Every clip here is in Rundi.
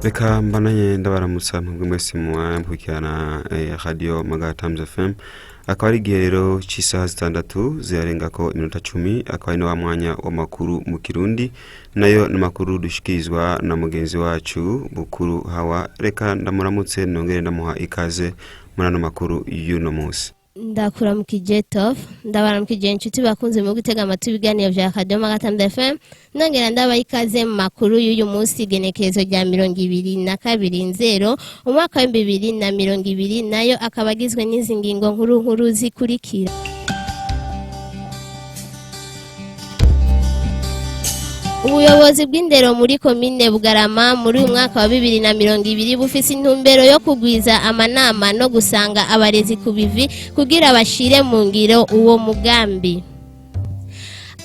Reka mbananye ndabaramutsa mwebwe mwese mukurikirana radio Magara Times FM. Akaba ari igihe rero c'isaha 6 zirarengako iminota 10, akaba ari na wa mwanya w'amakuru mu Kirundi, nayo ni amakuru dushikirizwa na mugenzi wacu Bukuru Hawa. Reka ndamuramutse nongere ndamuha ikaze muri ano makuru y'uno munsi. Ndakuramukije Tof, ndabaramukije inshuti bakunze mu gutega amatwi ibiganiro vya Radio Magatanda FM, nongera ndabaha ikaze mu makuru y'uyu munsi, igenekerezo rya 22 nzero umwaka w'2020, nayo akaba agizwe n'izi ngingo nkuru nkuru zikurikira. Ubuyobozi bw'indero muri komine Bugarama muri uyu mwaka wa 2020 bufise intumbero yo kugwiza amanama no gusanga abarezi ku bivi kugira bashire mu ngiro uwo mugambi.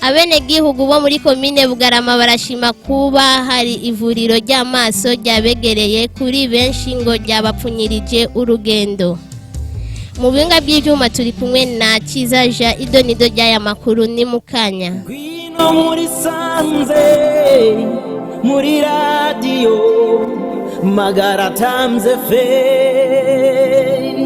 Abenegihugu bo muri komine Bugarama barashima kuba hari ivuriro ry'amaso ryabegereye, kuri benshi ngo ryabapfunyirije urugendo. Mu buhinga bw'ivyuma turi kumwe na Kizaja Idonido ry'aya makuru ni mukanya. Ngwino muri sanze muri radiyo Magara Times FM.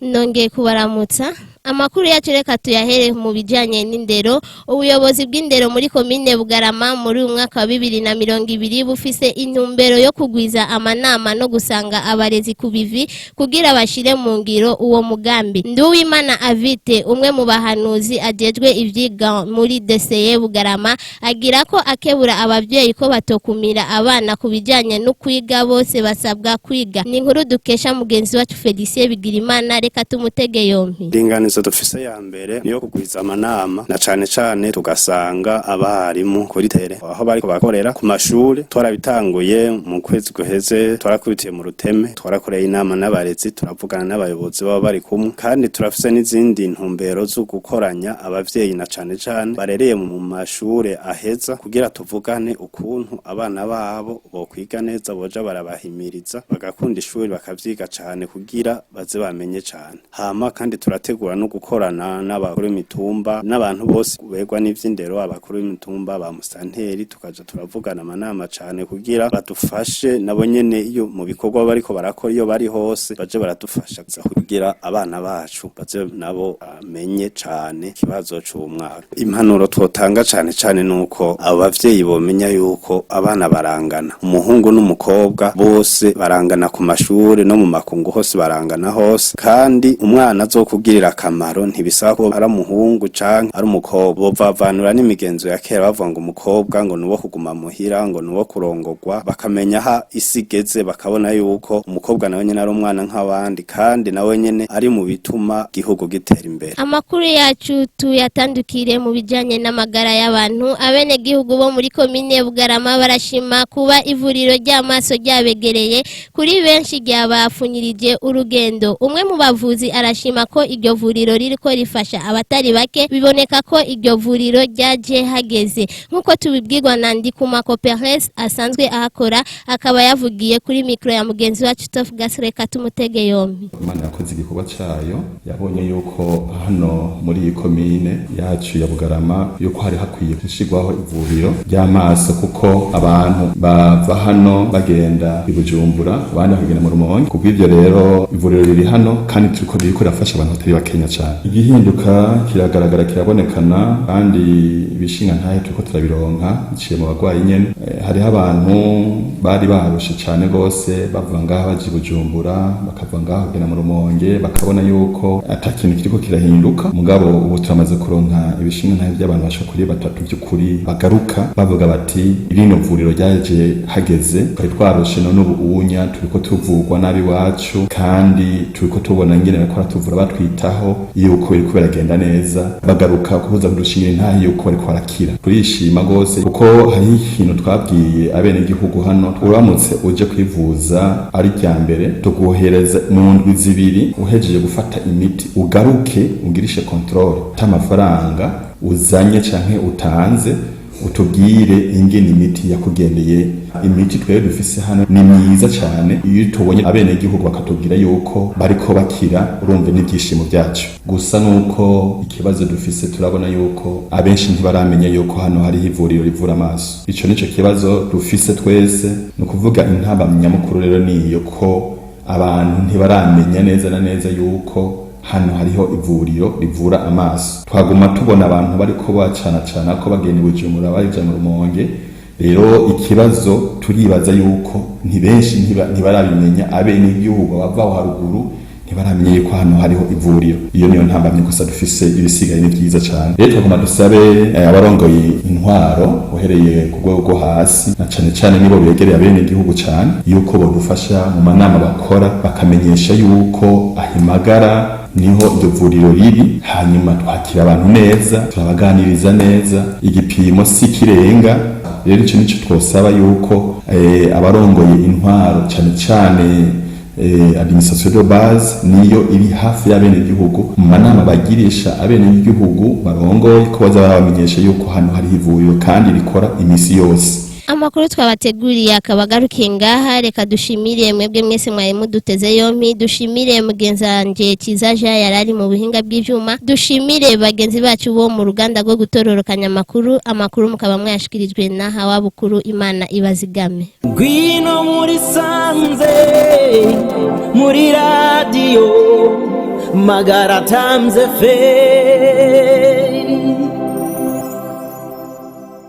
Nongeye kubaramutsa. Amakuru yacu reka tuyahere mu bijanye n'indero. Ubuyobozi bw'indero muri komine Bugarama muri uyu mwaka wa 2020 bufise intumbero yo kugwiza amanama no gusanga abarezi ku bivi kugira bashire mu ngiro uwo mugambi. Nduwimana Avite, umwe mu bahanuzi ajejwe ivyiga muri DCE Bugarama, agira ko akebura abavyeyi ko batokumira abana ku bijanye no kwiga, bose basabwa kwiga. Ni inkuru dukesha mugenzi wacu Felicien Bigirimana, reka tumutege yompi. Indinganizo dufise ya mbere niyo kugwiza amanama, na cane cane tugasanga abarimu kuri tere aho bariko bakorera ku mashuri. Twarabitanguye mu kwezi guheze, twarakubitiye mu ruteme, twarakoreye inama n'abarezi, turavugana n'abayobozi baba bari kumwe, kandi turafise n'izindi ntumbero zo gukoranya abavyeyi na cane cane barereye mu mashure aheza, kugira tuvugane ukuntu abana babo bokwiga neza, boja barabahimiriza bagakunda ishuri, bakavyiga cane kugira baze bamenye cane. Hama kandi turategura no gukorana n'abakuru b'imitumba n'abantu bose begwa n'ivy'indero, abakuru b'imitumba ba musanteri, tukaja turavugana amanama cane kugira badufashe nabo nyene iyo mu bikorwa bariko barakora, iyo bari hose baje baradufasha kugira abana bacu baze nabo bamenye cane ikibazo c'umwaka. Impanuro twotanga cane cane nuko abo bavyeyi bomenya yuko abana barangana, umuhungu n'umukobwa bose barangana ku mashure no mu makungu hose barangana hose, kandi umwana azokugirira akamaro ntibisaba ko ari umuhungu canke ari umukobwa. Bovavanura n'imigenzo ya kera bavuga ngo umukobwa ngo nuwo kuguma muhira, ngo nuwo kurongorwa, bakamenya ha isi igeze, bakabona yuko umukobwa nawe nyene ari umwana nk'abandi, kandi nawe nyene ari mu bituma igihugu gitera imbere. Amakuru yacu tuyatandukire mu bijanye n'amagara y'abantu. Abenegihugu bo muri komine Bugarama barashima kuba ivuriro ry'amaso ryabegereye, kuri benshi ryabafunyirije urugendo. Umwe mu bavuzi arashima ko iryo vuriro ririko rifasha abatari bake, biboneka ko iryo vuriro ryaje hageze, nk'uko tubibwirwa na Ndikumako Perez asanzwe ahakora, akaba yavugiye kuri mikro ya mugenzi wacu Tof Gasreka, tumutege yompi. Imana yakoze igikorwa cayo, yabonye yuko hano muri iyi komine yacu ya Bugarama yuko hari hakwiye gushirwaho ivuriro ry'amaso, kuko abantu bava hano bagenda i Bujumbura, abandi bakagenda mu Rumonge. Kubw'ivyo rero ivuriro riri hano kandi turiko ririko rirafasha abantu batari bakenya cane. Igihinduka kiragaragara, kirabonekana, kandi ibishinga ntahe turiko turabironka biciye mu bagwayi nyene. Hariho abantu bari barushe cane gose, bava ngaha baja i Bujumbura, bakava ngaho bagenda mu Rumonge, bakabona yuko ata kintu kiriko kirahinduka. Mugabo ubu turamaze kuronka ibishinga ntahe by'abantu bashika kuri batatu by'ukuri bagaruka bavuga bati rino vuriro ryaje hageze, twari twarushe, none ubu unya turiko tuvurwa nabi iwacu, kandi turiko tubona ingene bariko baratuvura, batwitaho, yuko biriko biragenda neza. Bagaruka kuza kudushingira intahe yuko bariko barakira. Turishima gose kuko hariho ikintu twabwiye abenegihugu hano: uramutse uje kwivuza ari rya mbere, tuguhereza mu ndwi 2 uhejeje gufata imiti, ugaruke ugirishe controle, ata amafaranga uzanye canke utanze. Utubwire ingene imiti yakugendeye. Imiti twebwe dufise hano ni myiza cyane. Iyo tubonye abenegihugu bakatubwira yuko bariko bakira, urumva n'ibyishimo byacu. Gusa nuko ikibazo dufise, turabona yuko abenshi ntibaramenya yuko hano hariho ivuriro rivura amaso. Ico nico kibazo dufise twese. Ni ukuvuga intambamyi nyamukuru rero niyo ko abantu ntibaramenya neza na neza yuko hano hariho ivuriro rivura amaso. Twaguma tubona abantu bariko bacanacana ko bagenda i Bujumbura, baja mu Rumonge. Rero ikibazo turibaza yuko ntibenshi ntibarabimenya, abenegihugu bava aho haruguru ntibaramenya yuko hano hariho ivuriro. Iyo niyo ntambamyi gusa dufise, ibisigaye ni byiza cyane. Rero twagomba dusabe abarongoye intwaro, uhereye ku rwego rwo hasi, na cane cane nibo begereye abenegihugu cane, yuko bodufasha mu manama bakora bakamenyesha yuko ahimagara niho iryo vuriro riri. Hanyuma twakira abantu neza, turabaganiriza neza, igipimo si kirenga. Rero ico nico twosaba, yuko abarongoye intwaro, cane cane administration de base, niyo iri hafi y'abenegihugu, mu manama bagirisha abenegihugu barongoye, ko baza barabamenyesha yuko hano hariho ivuriro kandi rikora imisi yose. Amakuru twabateguriye akaba agarukiye ngaha. Reka dushimire mwebwe mwese mwari muduteze yompi, dushimire mugenzi wanje Kiza Jean yari ari mu buhinga bw'ivyuma, dushimire bagenzi bacu bo mu ruganda rwo gutororokanya amakuru. Amakuru mukaba mwayashikirijwe na Hawa Bukuru. Imana ibazigame. Ngwino muri sanze, muri radiyo Magara Times FM.